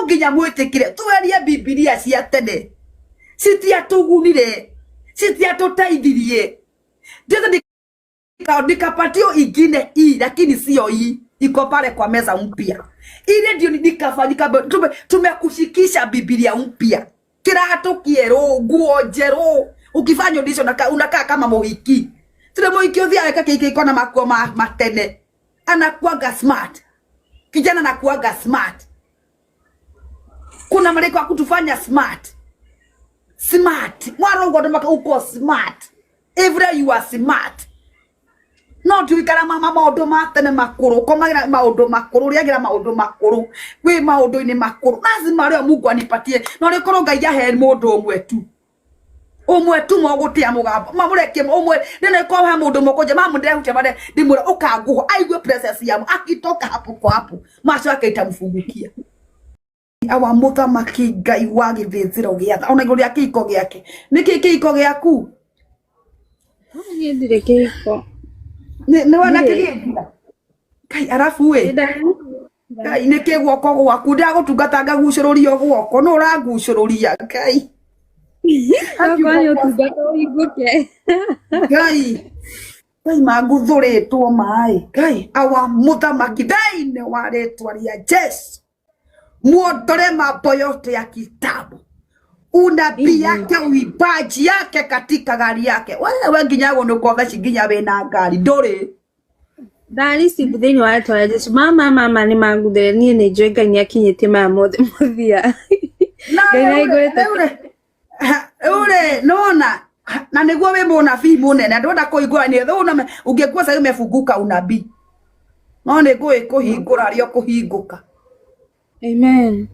Nginya mwĩtĩkĩre twerie Bibilia cia tene citiatũgunire, citiatũteithirie. Ndithi nikapatio ingine hii, lakini sio hii iko pale kwa meza mpya. Ile ndio nikafanyika. Tumekushikisha Biblia mpya, kiratu kierũ, nguo njerũ. Ukifanya audition unakaa kama mũhiki. Tile mũhiki ũthiaga kĩhiko na makuo matene, anakuaga smart. Kijana anakuaga smart. Kuna malaika wa kutufanya smart smart. Mwarongo ndo uko smart every, you are smart. No tuikara mama maũndũ ma tene makũrũ, komagĩra maũndũ makũrũ, rĩagĩra maũndũ makũrũ, wĩ maũndũ-inĩ makũrũ. Lazima leo Mungu anipatie no rĩkorwo Ngai ahe mũndũ ũmwe tu, ũmwe tu mogũtĩa mũgambo mamũrekie ũmwe nĩno ĩkorwo he mũndũ mũkũnja mamu ndĩrehutia mare ndĩmwĩra ũkanguho aigue presence ya akitoka hapo kwa hapo, macho yake itamfungukia. Awa mũthamaki Ngai wa gĩthĩnjĩro gĩa ona igũrũ rĩa kĩhiko gĩake. Nĩkĩ kĩhiko gĩaku? Niĩ ndirĩ kĩhiko. Nĩ wona kĩgĩnjira Ngai arabu ĩ Ngai nĩkĩ guoko gwaku ndagũtungata ngagucũrũrio guoko nũ ũrangucũrũria Ngai? Okorwo nĩ ũtungata ũhingũke. Ngai, Ngai manguthũrĩtwo maĩ. Ngai awa mũthamaki, thĩinĩ wa rĩtwa rĩa Jesu, muondore mambo yote ya kitambo, unabii yake, uimbaji yake katika gari yake. Wewe nginya gũnũka theci nginya wĩna ngari ndũrĩ. Ndareceive thĩinĩ wa rĩtwa rĩa Jesu. Mama mama nĩ manguthĩre, niĩ nĩ njũĩ Ngai nĩ akinyĩtie maya mothe mũthia. Na Ngai nĩ aihingũrĩte. Rĩu rĩ nona na nĩguo wĩ mũnabii mũnene, ndwenda kũhingũra nĩ thũ ũngĩkuwa sasa umefunguka unabii, no nĩ ngũĩ kũhingũra rĩo kũhingũka. Amen.